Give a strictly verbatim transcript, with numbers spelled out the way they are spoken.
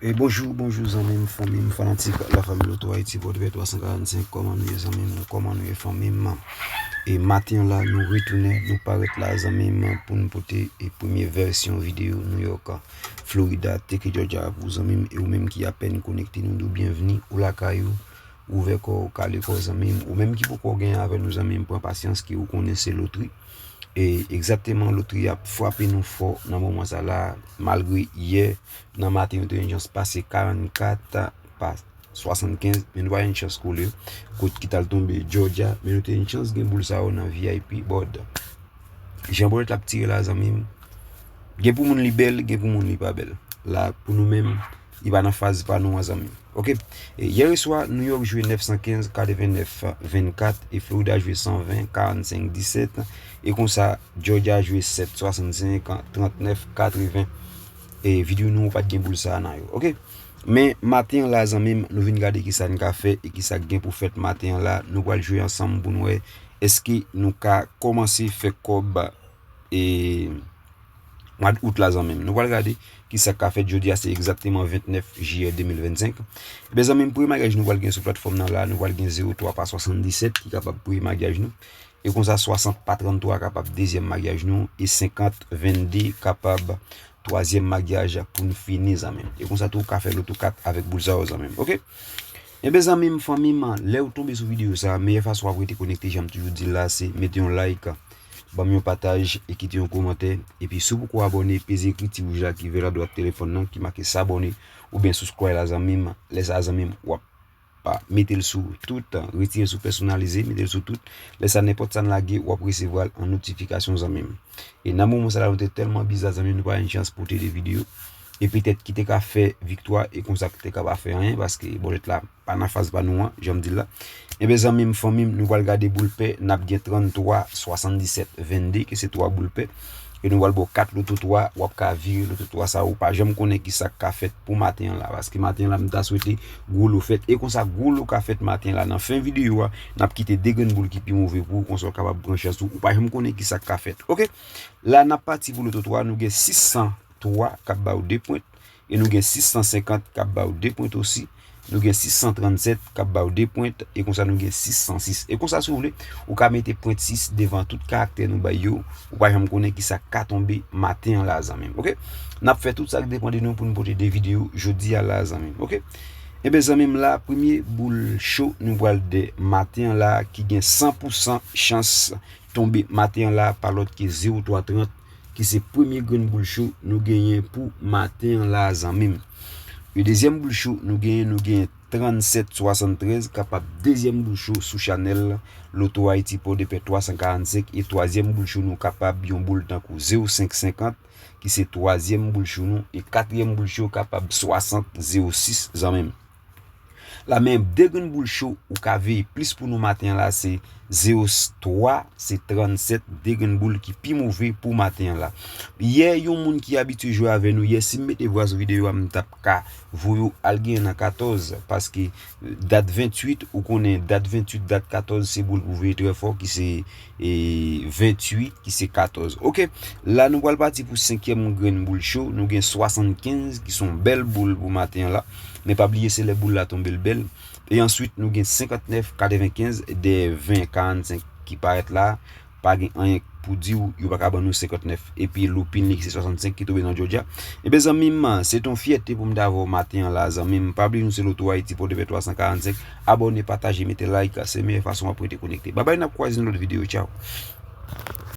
E bonjou, bonjou zanmi m, fanmi m, fanatik Lafanmi Loto Ayiti, Pòdpè twa san karannsenk, kòman nou ye zanmi m, kòman nou ye fanmi m? E maten an la, nou retounen, nou parèt la zanmi m, pou n pote e premye vèsyon videyo New York, Florida, Teke Georgia pou zanmi m, e ou menm ki apèn konekte nou, nou byenvni, ou lakay ou, ouvè kò w, kale kò w zanmi m, ou menm ki poko gen avè nou zanmi m, pran pasyans ke ou konnen se lotri. E egzakteman, lotri ap frape nou fò nan moman sa la, malgre yè nan maten nou te gen chans pase karannkat pa swasannkenz, men nou pa gen chans kole, kot ki t al tonbe Georgia, men nou te gen chans gen boul sa yo nan V I P board. Jan bòlèt la ap tire la, zanmi m, gen pou moun li bèl, gen pou moun li pa bèl. La, pou nou menm, li pa nan faz pa nou an, zanmi m. Oke. E yè swa, New York jwe nèf san kenz, katrevennnèf vennkat, e Florida jwe san ven, karannsenk disèt, e konsa, Georgia jwe sèt swasannsenk, trannèf katreven. E videyo nou pa t gen boul sa a nan yo. Oke. Men maten an la, zanmi m, nou vin gade kisa n ka fè e kisa k gen pou fèt maten an la. Nou pral jwe ansanm pou n wè èske nou ka kòmanse fè kòb e mwa d out la, zanmi m. Nou pral gade kisa k ka fèt jodi a, se egzakteman ventnèf jiyè de mil vennsenk. Ebyen, zanmi m, premye maryaj nou pral gen sou platfòm nan la, nou pral gen zewo twa pa swasanndisèt ki kapab premye maryaj nou. E konsa, swasant pa tranntwa kapab dezyèm maryaj nou, e senkant vennde kapab twazyèm maryaj pou n fini, zanmi m. E konsa tou, ou ka fè loto kat avèk boul sa yo, zanmi m. Oke? Enben, zanmi m, fanmi m, lè w tonbe sou videyo sa, meyè fason w ap rete konekte, jan m toujou di l la, se mete yon like, ban m yon pataj e kite yon kòmantè. Epi, si w poko abòne, peze ekri ti wouj la ki vè la dwat telefòn nan, ki make s'abonner oubyen subscribe la, zanmi m. Lè sa, zanmi m, w ap pa mete l sou tout, retire l sou pèsonalize, mete l sou tout. Lè sa, nenpòt sa n lage, w ap resevwa l an notifikasyon, zanmi m. E nan moman sa la, nou te tèlman biza, zanmi m, nou pa gen chans pote de videyo. E petèt ki te ka fè viktwa, e konsa ki te ka pa fè anyen, paske bòlèt la pa nan faz pa nou an, jan m di l la. Enben, zanmi m, fanmi m, nou pral gade boul pè, n ap gen tranntwa swasanndisèt vennde, ke se twa boul pè. E nou pral ba w kat loto twa, w ap ka vire loto twa sa, ou pa janm konnen kisa k ka fèt pou maten an la. Paske maten an la, m ta swete gwo lo fèt. E konsa, gwo lo ka fèt maten an la. Nan fen videyo a, n ap kite de grenn boul ki pi move pou ou, konsa w kapab pran chans ou. Ou pa janm konnen kisa k ka fèt. Oke? La, n ap pati pou loto twa, nou gen sis san twa k ap ba w de pwent. E nou gen sis san senkant k ap ba w de pwent osi. Nou gen sis san trannsèt k ap ba w de pwent. E konsa nou gen sis san sis. E konsa, si w vle, ou ka mete pwent sis devan tout karaktè nou bay yo. Ou pa janm konnen kisa k ka tonbe maten an la, zanmi m. Oke? N ap fè tout sa k depann de nou pou n pote de videyo jodi a la, zanmi m. Oke? Enben, zanmi m, la, premye boul cho nou pral de maten an la, ki gen san pou san chans tonbe maten an la, pa lòt ke zewo twa trant, ki se premye grenn boul cho nou genyen pou maten an la, zanmi m. E dezyèm boul cho nou genyen, nou genyen trannsèt swasanntrèz, kapab dezyèm boul cho sou chanèl Loto Ayiti Pòdepè twa san karannsenk, e twazyèm boul cho nou kapab yon boul tankou zewo senk senkant, ki se twazyèm boul cho nou, e katriyèm boul cho kapab swasant zewo sis, zanmi m. La, men de grenn boul cho ou ka veye plis pou nou maten an la, se zewo twa, se trannsèt, de grenn boul ki pi move pou maten an la. Yè, yon moun ki abitye jwe avè nou, yè, si m mete vwa sou videyo a, m t ap ka voye w al genyen nan katòz, paske dat venntuit, ou konnen dat venntuit, dat katòz, se boul pou veye trè fò, ki se, e, venntuit, ki se katòz. Oke, la nou pral pati pou senkyèm grenn boul cho, nou gen swasannkenz, ki se yon bèl boul pou maten an la. Men pa bliye, se lè boul la tonbe l bèl. E answit, nou gen senkantnèf, katrevenkenz, de ven karannsenk ki parèt la. Pa gen anyen pou di w, yo pa ka ban nou senkantnèf. Epi loupin li ki se swasannsenk ki tonbe nan Georgia. Enben, zanmi m, se t on fyète pou m ta avè w maten an la, zanmi m. Pa bliye nou se Loto Ayiti, Pòdepè twa san karannsenk. Abòne, pataje, mete like. Se meyè fason w ap rete konekte. Babay, n ap kwaze nan lòt videyo. Tchaw.